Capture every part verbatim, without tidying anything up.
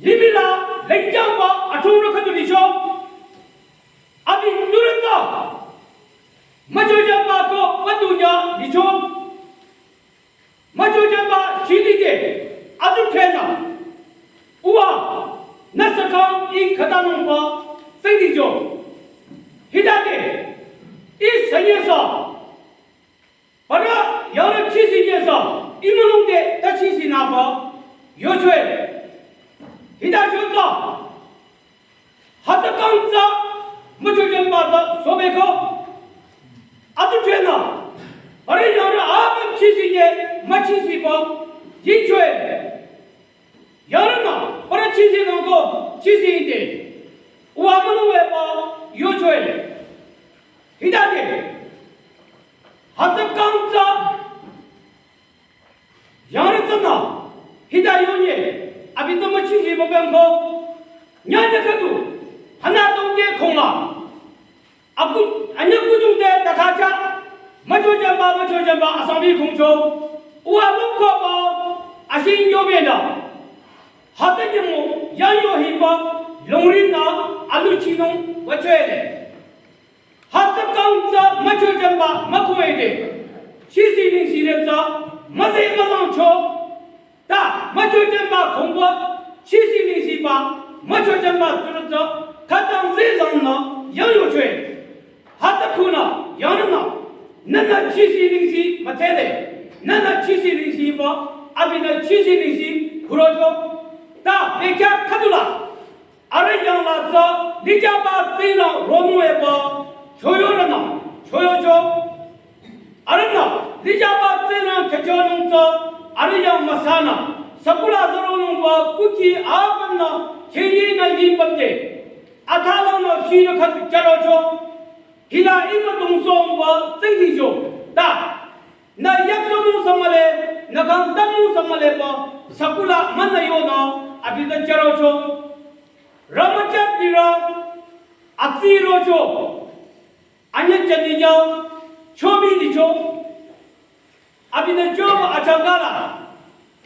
Limih la lengjangba athongrü khüdu licho. Abi tsurütsa. Müchojanba ko patunya licho. Müchojanba shilide. Atu thena. Uwa. Nüsa kang i khatanungba. Sengdijo. Hidade. I sanyasa. Para yara chisi yesa, imulungde ta chisi naba, yochwe. Hida chotsa, hata kangtsa, macho jemba ta sobeko. Atu chena, para yara abam chisi ye, machisi ba, yichwe. Yarana, para chisi nongo, chisi inde. Uwa mulungwe ba, yochwe. Hidade. Hata kangtsa. Yangrü tsana. Hida yonye. Abi tsama chiji mabemko. Nyanya kadu. Hana tongke konga. Aku, anya kujung de takacha. Macho jamba, macho jamba, asami kongcho. Uwa longko ba. Asin yomeda. Hata nyemo. Yanyo hiba. Longri na. Alu chinung. Wachele. Hata kangtsa macho jamba makuede. Chisi ningsi retsa maze mazangcho. Ta macho jamba kongwa chisi ningsi ba macho jamba tsurutsa katang zezang na yangyochwe. Hata kuna yanana nana chisi ningsi matele. Nana chisi ningsi ba abina chisi ningsi kurojo. Ta bekya kadula. Arüh yangla tsü lijaba tsina ronung eba choyo rana choyo cho. Arüh na lijaba tsina kecho nung tsü arüh yang masana sakula zaronung ba kuki aban na keyi na yi bamde. Atala na shi na khat charo cho. Hila ima dungsong ba tsingdi cho. Ta. Na yakso nung samale, na kang tam nung samale ba sakula mana yo na abi ta charo cho. Ramachat nira atsi rojo. Anya chaninya chomi nicho. Abina jo achangala.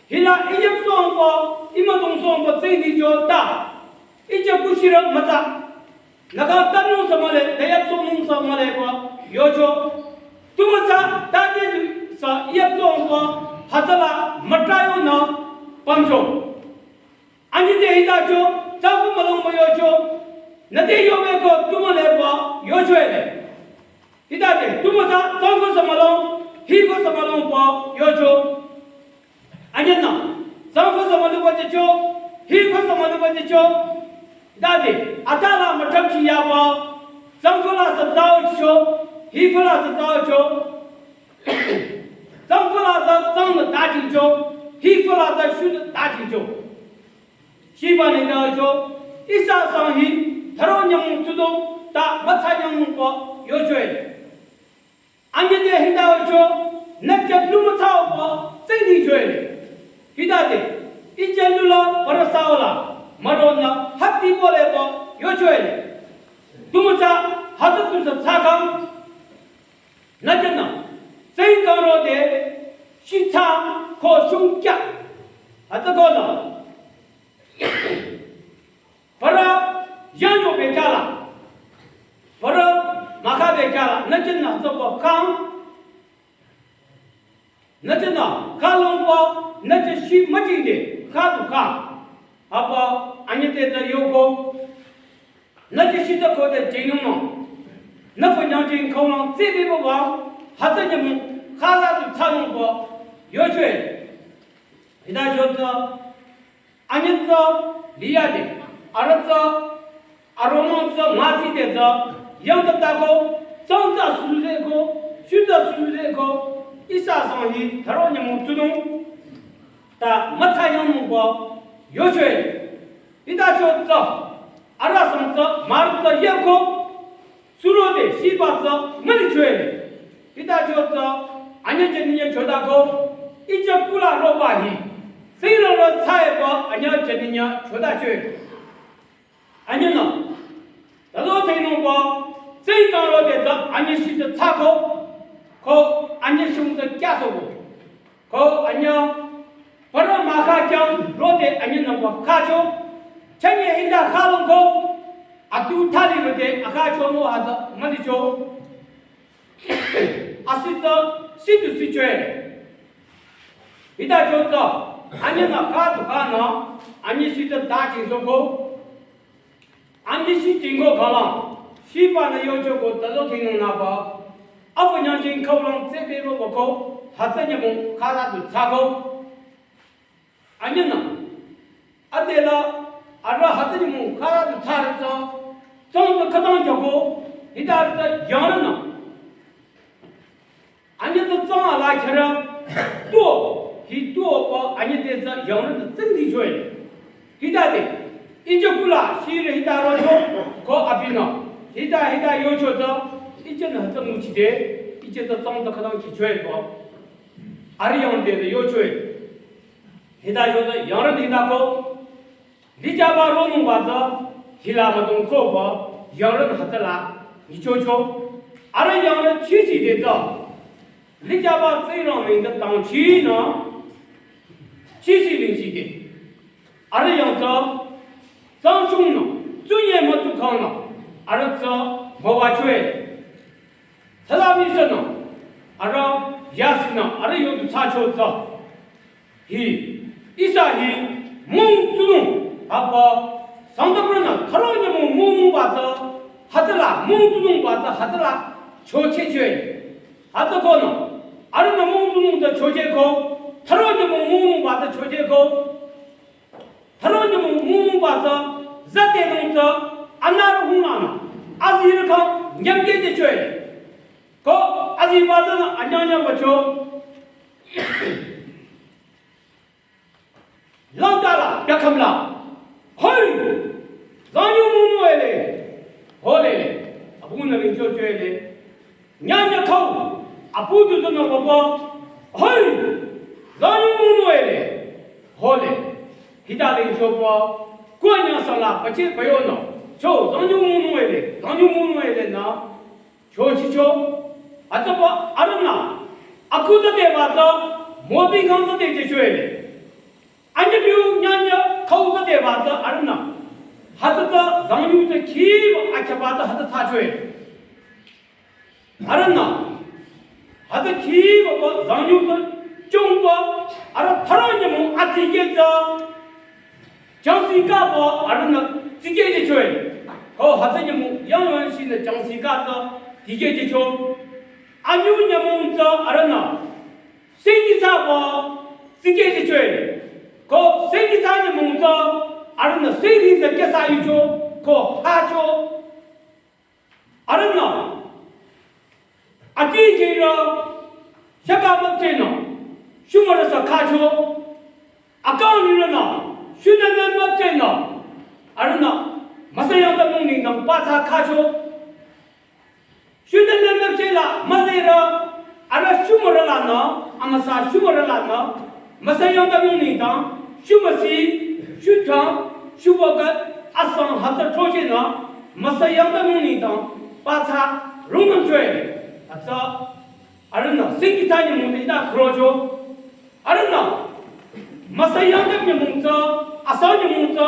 Hila iyam songko, ima dong songko tsini jo ta. Ija kushira mata. Naga tanu samale, dayak somung samale ko yojo. Tumasa tani sa iyam songko hatala matayo na panjo. Anyi de hita cho, tsafu malong ba yo cho. Na de yo me ko tumale ba yo cho ele. Hita de, tumasa tsafu sa malong, hi ko sa malong ba yo cho. Anyi na, tsafu sa malong ba cho, hi ko sa malong ba cho. Hita de, atala matam chi ya ba, tsafu la sa tao cho, hi ko la sa tao cho. Tsafu la sa tsang da jing cho, hi ko la sa shu da jing cho. Shiba ne da jo, isa sang hi, tharo nyang tudong, ta matsa nyang ko, yo joy. Anye de hinda jo, na ja lu matsa ko, tseng di joy. Hinda de, ija lu la, para sa la, maro na, hati bole ko, yo joy. Tumsa, hatu tumsa tsakang. Na ja na, tseng kang ro de, shi tsa, ko shung kya. Hatu ko na. Para yanyo bekala. Para maka bekala. Nachin na sopo kang. Nachin na kalong pa. Nachi shi majinde. Ka tu ka. Apa anyite ta yoko. Nachi shi ta ko de jinung no. Na ko nyang jing ko no. Tsi bi bo ba. Hata nyam. Kala tu tsanung bo. Yo chwe. Ida yo ta. Anyatsa liyade, aratsa, aromangtsa, matsi detsa, yang tatako, tsangtsa suzeko, shutsa suzeko, isa sang hi, tharo nyamu tsunung, ta matsa yang mungko, yochwe, ita chotsa, arasangtsa, martsa, yeko, Surode shiba tsü mali chwe. Hita cho tsü anya jeninya choda ko. Ija kula roba hi. Singro ro tsai ba anya jeninya choda chwe. Anya no. Tado thaino ba. Sing kang rode tsü anya shi tsü tsako. Ko anya shung tsü kya so ko. Ko anya para maka kyang rode anya nangwa kacho. Chanye hita khalong ko atu thali rode akha chomo hata mali cho. Asita situ sichwe. Hita cho to anye na kha tu kha na anye sita ta chin so ko. Anye si chin ko khala. Sipa na yo cho ko ta zo kin na ba. Afu nyang chin khao lang tse be ro ko hata nyamo khala tu tsa ko. Anyinü, adela, ara hütsü nyümong khara du tsare tsü, tsang tsü khütang jabo, hita tsü yangrünü. Anyi tsü tsang ala khera, tuo, hi tuo ko anyi te tsü yangrünü tsingdi choi. Hita de, ije kula, shire hita ro cho, ko abinü. Hita, hita yo cho tsü, ije nü tsü nguchi de, ije tsü tsang tsü khütang ki choi ko. Ari yang de yo choi. Hita yo tsü yangrünü hita ko. Lijaba ronung ba tsü hila ma dong ko ba yangrünü hütsüla ni cho cho. Ari yangrünü chisi de tsü. Lijaba tsü rong ning de tang chi na. Chisi ling chi de. Ari yang tsü. Tsang chung na. Tsü ye ma tsü kang na. Ari tsü ma wa choi. Tsala mi sü na. Ara ya si na. Ari yo du tsü cho tsü. Hi, ihsa hi, mung tsunung, apa, Sangtamrünü, tharo nyümong mung mung ba tsü, hütsüla, mung tsunung ba tsü, hütsüla, choche choi. Hütsü ko no, arühnü mung tsunung tsü choche ko, tharo nyümong mung mung ba tsü choche ko, tharo nyümong mung mung ba tsü, zate nung tsü, anar hung la no, azirü kang, nyamke je choi. Ko, azi ba tsü, anyang nyang ba cho. Langdala, yakamla. Hoi! Zanyu munu ele. Holele. Abu na rincho cho ele. Nyanya kau. Abu du zono baba. Hoi! Zanyu munu ele. Hole. Hita rincho pa. Kwa nya sala, pache payo no. Cho, zanyu munu ele. Zanyu munu ele na. Chochicho, atsaba arühnü, akuzade bata, mobing kangzade jechoele. Anya biu nyanya kauzade bata arühnü, hütsüta zangyuta kiba akyabata hütsü tsachoele. Arühnü, hütsü kiba ba zangyuta chungba, arüh tharo nyümong atiketa, Changsi kaba arühnü tikeh jechoe. Ko hütsü nyümong yang yang shi nü changsi ka tsü tikeh jecho. Anyu nyümong tsü arühnü. Sengi tsaba tikeh jechoe. Ko sengi tsa nyümong tsü arühnü sengi tsü kesa yucho. Ko hacho. Arühnü, ati kira, shaka mapse no, shumara sa khacho, akang nira no, shunana mapse no, arühnü, masayang da mung ning dang pa sa khacho, shunana mapse la, masayra, arüh shumara la no, amasa shumara la no, Masayang da mung ning dang, shumasi, shutang, shubaga, asang hütsü choche na, masayang da mung ning dang, patsa, rungnam choe. Hütsü, arühnü, sengi tsa nyümong te ita krocho. Arühnü, masayang da nyümong tsü, asang nyümong tsü,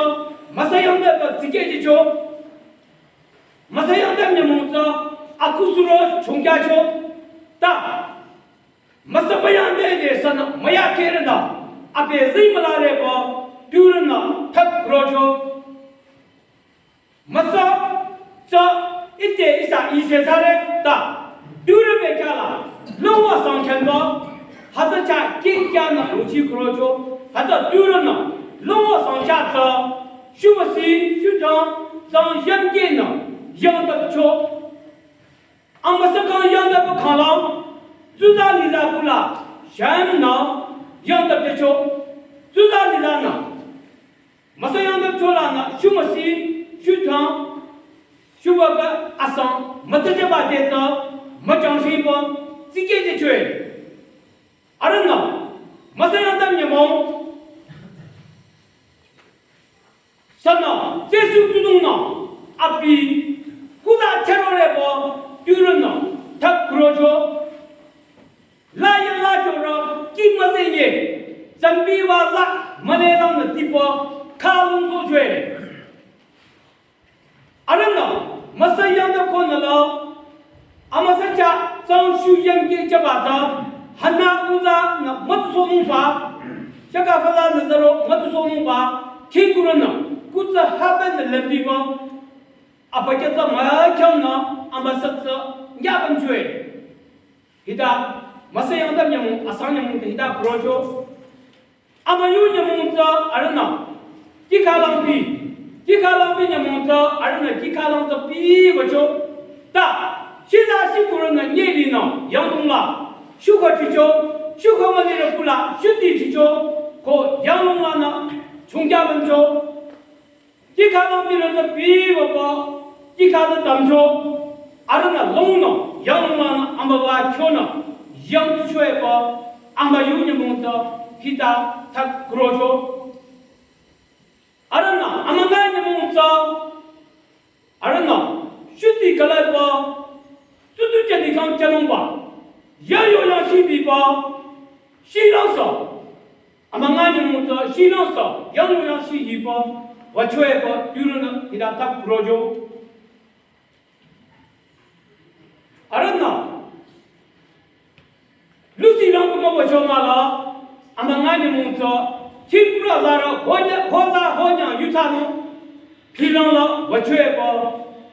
masayang da ba tikeh jecho. Masayang da nyümong tsü, akusuro chungkyacho. Ta, Masaba yang de de sana maya kere da, abe zing malare ba, turna thak rojo. Masa, cha, ite isa ise sare da, tura be kala, longwa sang khen ba, hütsü cha kin kya na ruchi krojo, hütsü turna, longwa sang cha cha, shumasi, shutang, sang yang ke na, yang da cho. Amasa kang yang da pa khalang, zuza niza kula, shan na, yang da pecho, zuza niza na. Masa yang da chola na, shumasi, shutang, shubaga asang, mata jaba de ta, machang shi ba, tikeh jechoe. Arühnü, masa yang da nyümong, Sana, Jesu tunung na, abi, kuza chero rebo, turun na, thak kurojo, la ya la jora, ki mazenye, zambi wa la, male lang na tipo, kalung ko jwe. Arühnü, müsü yangda konü la, amüsa cha, zang shu yangke chaba za, hana uza na mütsohnungba, shaka faza na zaro mütsohnungba, kingkurünü, kutsa haben na lembiba, apa cha za ma kyangnü, amüsa za, nyaban chwe. Hita, müsü yangda nyamong, asang nyamong, hita kurocho. Amüyu nyümong tsü arühnü, kikha langpi, kikha langpi nyümong tsü arühnü, kikha lang tsü pi wücho. Ta, shiza shikurünü nyelinü, yangdong la, shuka chicho, shuka mülirü kula, shuti chicho, ko yangdong lanü, chungkya bancho. Kikha langpirü tsü pi wüba, kikha tsü tamcho, arühnü longnü, yangdong lanü, amüwa kyonü, yangtu chweba, amüyu nyümong tsü, hita thak kurocho. Arühnü, amünga nyümong tsü, arühnü, shuti kalaiba, tutu chani kang chanungba, yayo yang shibiba, shilangsa, amünga nyümong tsü, shilangsa, yangyo yang shihiba, wüchweba, yurünü, hita thak kurocho. Arühnü, lusi lang kuma wücho mala, amünga nyümong tsü, kingkurü zara, honya, hoza, honya, yutsanü, pilang la, wüchweba,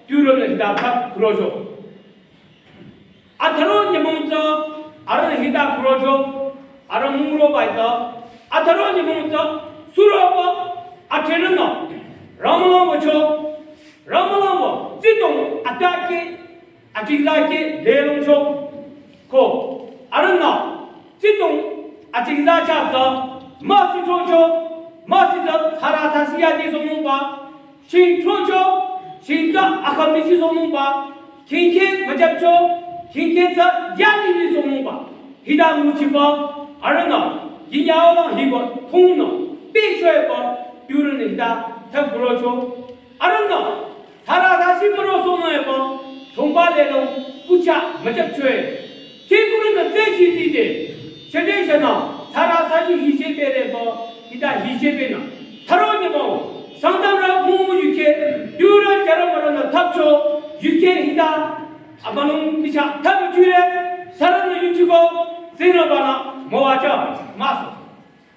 yurünü, hita thak kurocho. Atharo nyümong tsü, arüh hita kurocho, arüh mungro baita, atharo nyümong tsü, suroba, athenünü, ramalang wücho, ramalang wü, zidong, atake, achingzake, lelongcho, ko, arühnü, zidong, achingza cha tsü, müsi chocho, müsi tsü, sara sasi yadi sohnungba, shing chocho, shing tsü akhamisi sohnungba, kingke müjapcho, kingke tsü yadini sohnungba. Hita nguchiba, arühnü, kinyaolang hiba, thungnü, pichweba, yurünü hita, thak kurocho. Arühnü, sara sasi müro sohnungba, thungba lelong, kucha, müjapchwe. Kingkurünü tsü shitide, shete shanü, sara sasi hiche pere ba, hita hiche penü. Tharo nyümong, Sangtamrü mumu yukhe, yurü chara marünü thapcho, yukhe hita, abalung micha thapchire, sarünü yuchiko, zinü banü, müwacha, müso.